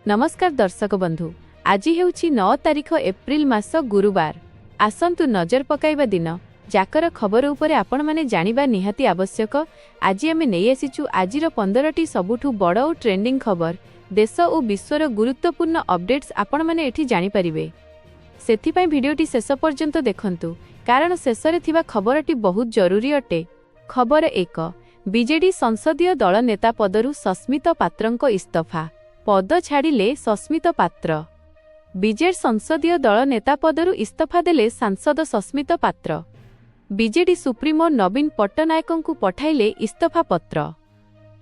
ନମସ୍କାର ଦର୍ଶକ ବନ୍ଧୁ, ଆଜି ହେଉଛି 9 ତାରିଖ, ଏପ୍ରିଲ ମାସ, ଗୁରୁବାର। ଆସନ୍ତୁ ନଜର ପକାଇବା ଦିନ ଯାକର ଖବର ଉପରେ। ଆପଣମାନେ ଜାଣିବା ନିହାତି ଆବଶ୍ୟକ। ଆଜି ଆମେ ନେଇ ଆସିଛୁ ଆଜିର 15ଟି ସବୁଠୁ ବଡ଼ ଓ ଟ୍ରେଣ୍ଡିଂ ଖବର। ଦେଶ ଓ ବିଶ୍ୱର ଗୁରୁତ୍ୱପୂର୍ଣ୍ଣ ଅପଡେଟ୍ସ ଆପଣମାନେ ଏଠି ଜାଣିପାରିବେ। ସେଥିପାଇଁ ଭିଡ଼ିଓଟି ଶେଷ ପର୍ଯ୍ୟନ୍ତ ଦେଖନ୍ତୁ, କାରଣ ଶେଷରେ ଥିବା ଖବରଟି ବହୁତ ଜରୁରୀ ଅଟେ। ଖବର 1, ବିଜେଡି ସଂସଦୀୟ ଦଳ ନେତା ପଦରୁ ସସ୍ମିତ ପାତ୍ରଙ୍କ ଇସ୍ତଫା। ପଦ ଛାଡ଼ିଲେ ସସ୍ମିତ ପାତ୍ର। ବିଜେଡି ସଂସଦୀୟ ଦଳ ନେତା ପଦରୁ ଇସ୍ତଫା ଦେଲେ ସାଂସଦ ସସ୍ମିତ ପାତ୍ର। ବିଜେଡି ସୁପ୍ରିମୋ ନବୀନ ପଟ୍ଟନାୟକଙ୍କୁ ପଠାଇଲେ ଇସ୍ତଫା ପତ୍ର।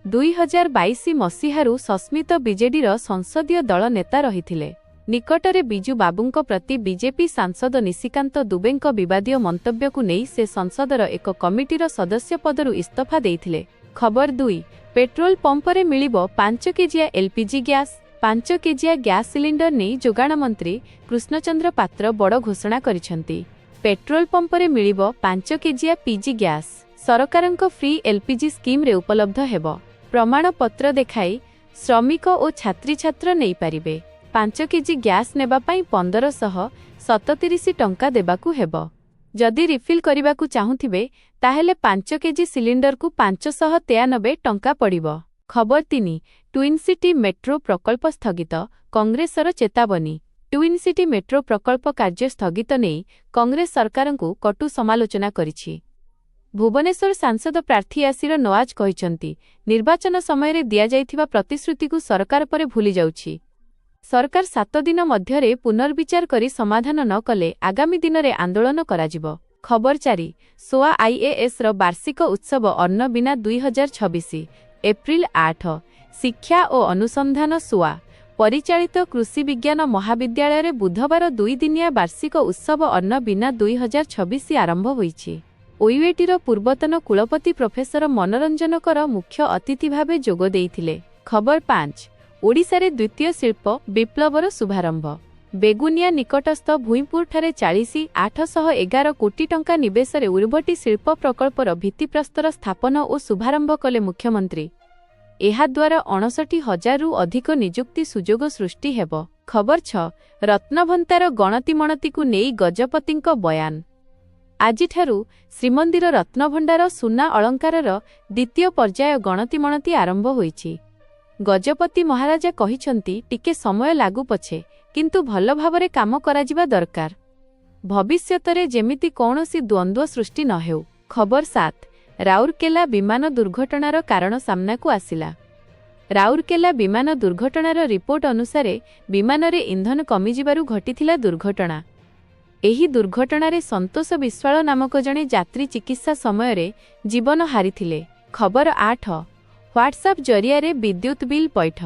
2022 ମସିହାରୁ ସସ୍ମିତ ବିଜେଡିର ସଂସଦୀୟ ଦଳ ନେତା ରହିଥିଲେ। ନିକଟରେ ବିଜୁ ବାବୁଙ୍କ ପ୍ରତି ବିଜେପି ସାଂସଦ ନିଶିକାନ୍ତ ଦୁବେଙ୍କ ବିବାଦୀୟ ମନ୍ତବ୍ୟକୁ ନେଇ ସେ ସଂସଦର ଏକ କମିଟିର ସଦସ୍ୟ ପଦରୁ ଇସ୍ତଫା ଦେଇଥିଲେ। ଖବର 2, ପେଟ୍ରୋଲ ପମ୍ପରେ ମିଳିବ 5 କେଜିଆ ଏଲପିଜି ଗ୍ୟାସ୍। 5 କେଜିଆ ଗ୍ୟାସ୍ ସିଲିଣ୍ଡର ନେଇ ଯୋଗାଣ ମନ୍ତ୍ରୀ କୃଷ୍ଣଚନ୍ଦ୍ର ପାତ୍ର ବଡ଼ ଘୋଷଣା କରିଛନ୍ତି। ପେଟ୍ରୋଲ ପମ୍ପରେ ମିଳିବ 5 କେଜିଆ ପିଜି ଗ୍ୟାସ୍। ସରକାରଙ୍କ ଫ୍ରି ଏଲପିଜି ସ୍କିମ୍ରେ ଉପଲବ୍ଧ ହେବ। ପ୍ରମାଣପତ୍ର ଦେଖାଇ ଶ୍ରମିକ ଓ ଛାତ୍ରୀଛାତ୍ର ନେଇପାରିବେ। 5 କେଜି ଗ୍ୟାସ୍ ନେବା ପାଇଁ 1537 ଟଙ୍କା ଦେବାକୁ ହେବ। ଯଦି ରିଫିଲ୍ କରିବାକୁ ଚାହୁଁଥିବେ, ତାହେଲେ 5 କେଜି ସିଲିଣ୍ଡରକୁ 593 ଟଙ୍କା ପଡ଼ିବ। ଖବର 3, ଟ୍ୱିନ୍ ସିଟି ମେଟ୍ରୋ ପ୍ରକଳ୍ପ ସ୍ଥଗିତ, କଂଗ୍ରେସର ଚେତାବନୀ। ଟ୍ୱିନ୍ ସିଟି ମେଟ୍ରୋ ପ୍ରକଳ୍ପ କାର୍ଯ୍ୟ ସ୍ଥଗିତ ନେଇ କଂଗ୍ରେସ ସରକାରଙ୍କୁ କଟୁ ସମାଲୋଚନା କରିଛି। ଭୁବନେଶ୍ୱର ସାଂସଦ ପ୍ରାର୍ଥୀ ୟାସିର ନୱାଜ କହିଛନ୍ତି, ନିର୍ବାଚନ ସମୟରେ ଦିଆଯାଇଥିବା ପ୍ରତିଶ୍ରୁତିକୁ ସରକାର ପରେ ଭୁଲିଯାଉଛି। ସରକାର 7 ଦିନ ମଧ୍ୟରେ ପୁନର୍ବିଚାର କରି ସମାଧାନ ନ କଲେ ଆଗାମୀ ଦିନରେ ଆନ୍ଦୋଳନ କରାଯିବ। ଖବର 4, ସୋଆ ଆଇଏଏସ୍ର ବାର୍ଷିକ ଉତ୍ସବ ଅନ୍ନବୀଣା 2026। ଏପ୍ରିଲ 8, ଶିକ୍ଷା ଓ ଅନୁସନ୍ଧାନ ସୋଆ ପରିଚାଳିତ କୃଷି ବିଜ୍ଞାନ ମହାବିଦ୍ୟାଳୟରେ ବୁଧବାର 2 ଦିନିଆ ବାର୍ଷିକ ଉତ୍ସବ ଅନ୍ନବୀଣା 2026 ଆରମ୍ଭ ହୋଇଛି। ଓୟୁଏଟିର ପୂର୍ବତନ କୁଳପତି ପ୍ରଫେସର ମନୋରଞ୍ଜନ କର ମୁଖ୍ୟ ଅତିଥି ଭାବେ ଯୋଗ ଦେଇଥିଲେ। ଖବର 5, ଓଡ଼ିଶାରେ ଦ୍ୱିତୀୟ ଶିଳ୍ପ ବିପ୍ଳବର ଶୁଭାରମ୍ଭ। ବେଗୁନିଆ ନିକଟସ୍ଥ ଭୂଇଁପୁରଠାରେ 40 811 କୋଟି ଟଙ୍କା ନିବେଶରେ ଉର୍ବଟି ଶିଳ୍ପ ପ୍ରକଳ୍ପର ଭିତ୍ତିପ୍ରସ୍ତର ସ୍ଥାପନ ଓ ଶୁଭାରମ୍ଭ କଲେ ମୁଖ୍ୟମନ୍ତ୍ରୀ। ଏହାଦ୍ୱାରା 59 ହଜାରରୁ ଅଧିକ ନିଯୁକ୍ତି ସୁଯୋଗ ସୃଷ୍ଟି ହେବ। ଖବର 6, ରତ୍ନଭଣ୍ଡାର ଗଣତିମଣତିକୁ ନେଇ ଗଜପତିଙ୍କ ବୟାନ। ଆଜିଠାରୁ ଶ୍ରୀମନ୍ଦିର ରତ୍ନଭଣ୍ଡାର ସୁନା ଅଳଙ୍କାରର ଦ୍ୱିତୀୟ ପର୍ଯ୍ୟାୟ ଗଣତିମଣତି ଆରମ୍ଭ ହୋଇଛି। ଗଜପତି ମହାରାଜା କହିଛନ୍ତି, ଟିକେ ସମୟ ଲାଗୁ ପଛେ, କିନ୍ତୁ ଭଲ ଭାବରେ କାମ କରାଯିବା ଦରକାର। ଭବିଷ୍ୟତରେ ଯେମିତି କୌଣସି ଦ୍ୱନ୍ଦ୍ୱ ସୃଷ୍ଟି ନ ହେଉ। ଖବର 7, ରାଉରକେଲା ବିମାନ ଦୁର୍ଘଟଣାର କାରଣ ସାମ୍ନାକୁ ଆସିଲା। ରାଉରକେଲା ବିମାନ ଦୁର୍ଘଟଣାର ରିପୋର୍ଟ ଅନୁସାରେ ବିମାନରେ ଇନ୍ଧନ କମିଯିବାରୁ ଘଟିଥିଲା ଦୁର୍ଘଟଣା। ଏହି ଦୁର୍ଘଟଣାରେ ସନ୍ତୋଷ ବିଶ୍ୱାଳ ନାମକ ଜଣେ ଯାତ୍ରୀ ଚିକିତ୍ସା ସମୟରେ ଜୀବନ ହାରିଥିଲେ। ଖବର 8, ହ୍ୱାଟ୍ସଆପ୍ ଜରିଆରେ ବିଦ୍ୟୁତ୍ ବିଲ୍ ପୈଠ।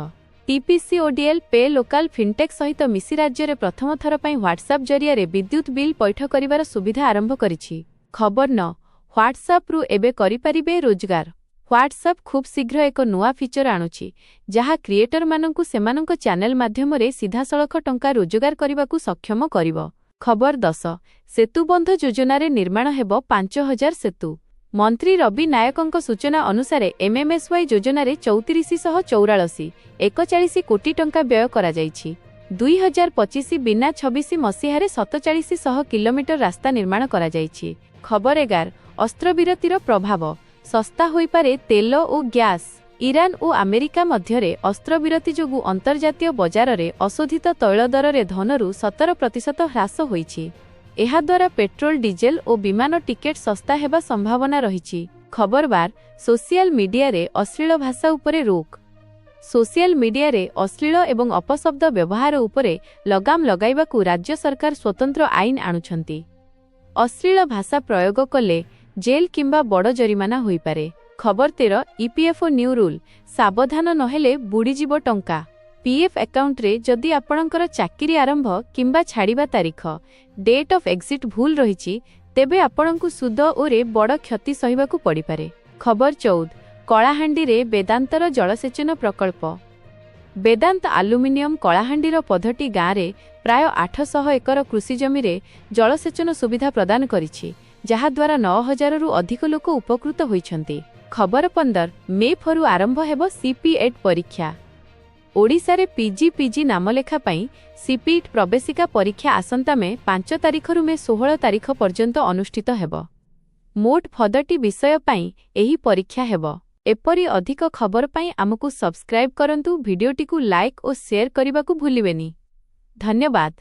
ଟିପିସିଓଡିଏଲ୍ ପେ ଲୋକାଲ ଫିନଟେକ୍ ସହିତ ମିଶି ରାଜ୍ୟରେ ପ୍ରଥମ ଥର ପାଇଁ ହ୍ୱାଟ୍ସଆପ୍ ଜରିଆରେ ବିଦ୍ୟୁତ୍ ବିଲ୍ ପୈଠ କରିବାର ସୁବିଧା ଆରମ୍ଭ କରିଛି। ଖବର 9, ହ୍ୱାଟ୍ସଆପ୍ରୁ ଏବେ କରିପାରିବେ ରୋଜଗାର। ହ୍ୱାଟ୍ସଆପ୍ ଖୁବ୍ ଶୀଘ୍ର ଏକ ନୂଆ ଫିଚର ଆଣୁଛି, ଯାହା କ୍ରିଏଟରମାନଙ୍କୁ ସେମାନଙ୍କ ଚ୍ୟାନେଲ ମାଧ୍ୟମରେ ସିଧାସଳଖ ଟଙ୍କା ରୋଜଗାର କରିବାକୁ ସକ୍ଷମ କରିବ। ଖବର 10, ସେତୁବନ୍ଧ ଯୋଜନାରେ ନିର୍ମାଣ ହେବ 5000 ସେତୁ। ମନ୍ତ୍ରୀ ରବି ନାୟକଙ୍କ ସୂଚନା ଅନୁସାରେ ଏମ୍ଏମ୍ଏସ୍ୱାଇ ଯୋଜନାରେ 3444 41 କୋଟି ଟଙ୍କା ବ୍ୟୟ କରାଯାଇଛି। 2025 ବିନା 26 ମସିହାରେ 4700 କିଲୋମିଟର ରାସ୍ତା ନିର୍ମାଣ କରାଯାଇଛି। ଖବର 11, ଅସ୍ତ୍ରବିରତିର ପ୍ରଭାବ, ଶସ୍ତା ହୋଇପାରେ ତେଲ ଓ ଗ୍ୟାସ୍। ଇରାନ ଓ ଆମେରିକା ମଧ୍ୟରେ ଅସ୍ତ୍ରବିରତି ଯୋଗୁଁ ଅନ୍ତର୍ଜାତୀୟ ବଜାରରେ ଅଶୋଧିତ ତୈଳ ଦରରେ ଧନରୁ 17% ହ୍ରାସ ହୋଇଛି। ଏହାଦ୍ୱାରା ପେଟ୍ରୋଲ, ଡିଜେଲ ଓ ବିମାନ ଟିକେଟ ଶସ୍ତା ହେବା ସମ୍ଭାବନା ରହିଛି। ଖବର 12, ସୋସିଆଲ ମିଡିଆରେ ଅଶ୍ଳୀଳ ଭାଷା ଉପରେ ରୋକ୍। ସୋସିଆଲ ମିଡିଆରେ ଅଶ୍ଳୀଳ ଏବଂ ଅପଶବ୍ଦ ବ୍ୟବହାର ଉପରେ ଲଗାମ ଲଗାଇବାକୁ ରାଜ୍ୟ ସରକାର ସ୍ୱତନ୍ତ୍ର ଆଇନ ଆଣୁଛନ୍ତି। ଅଶ୍ଳୀଳ ଭାଷା ପ୍ରୟୋଗ କଲେ ଜେଲ୍ କିମ୍ବା ବଡ଼ ଜରିମାନା ହୋଇପାରେ। ଖବର 13, ଇପିଏଫ୍ଓ ନ୍ୟୁ ରୁଲ୍, ସାବଧାନ ନହେଲେ ବୁଡ଼ିଯିବ ଟଙ୍କା। ପିଏଫ୍ ଆକାଉଣ୍ଟରେ ଯଦି ଆପଣଙ୍କର ଚାକିରି ଆରମ୍ଭ କିମ୍ବା ଛାଡ଼ିବା ତାରିଖ, ଡେଟ୍ ଅଫ୍ ଏକ୍ଜିଟ୍ ଭୁଲ ରହିଛି, ତେବେ ଆପଣଙ୍କୁ ସୁଦ ଓରେ ବଡ଼ କ୍ଷତି ସହିବାକୁ ପଡ଼ିପାରେ। ଖବର 14, କଳାହାଣ୍ଡିରେ ବେଦାନ୍ତର ଜଳସେଚନ ପ୍ରକଳ୍ପ। ବେଦାନ୍ତ ଆଲୁମିନିୟମ କଳାହାଣ୍ଡିର ପଧଟି ଗାଁରେ ପ୍ରାୟ 800 ଏକର କୃଷି ଜମିରେ ଜଳସେଚନ ସୁବିଧା ପ୍ରଦାନ କରିଛି, ଯାହାଦ୍ୱାରା 9000ରୁ ଅଧିକ ଲୋକ ଉପକୃତ ହୋଇଛନ୍ତି। ଖବର 15, ମେ 4ରୁ ଆରମ୍ଭ ହେବ ସିପିଏଟ୍ ପରୀକ୍ଷା। ଓଡ଼ିଶାରେ ପିଜି ପିଜି ନାମଲେଖା ପାଇଁ ସିପିଇଟି ପ୍ରବେଶିକା ପରୀକ୍ଷା ଆସନ୍ତା ମେ 5 ତାରିଖରୁ ମେ 16 ତାରିଖ ପର୍ଯ୍ୟନ୍ତ ଅନୁଷ୍ଠିତ ହେବ। ମୋଟ 6ଟି ବିଷୟ ପାଇଁ ଏହି ପରୀକ୍ଷା ହେବ। ଏପରି ଅଧିକ ଖବର ପାଇଁ ଆମକୁ ସବସ୍କ୍ରାଇବ୍ କରନ୍ତୁ। ଭିଡିଓଟିକୁ ଲାଇକ୍ ଓ ସେୟାର କରିବାକୁ ଭୁଲିବେନି। ଧନ୍ୟବାଦ।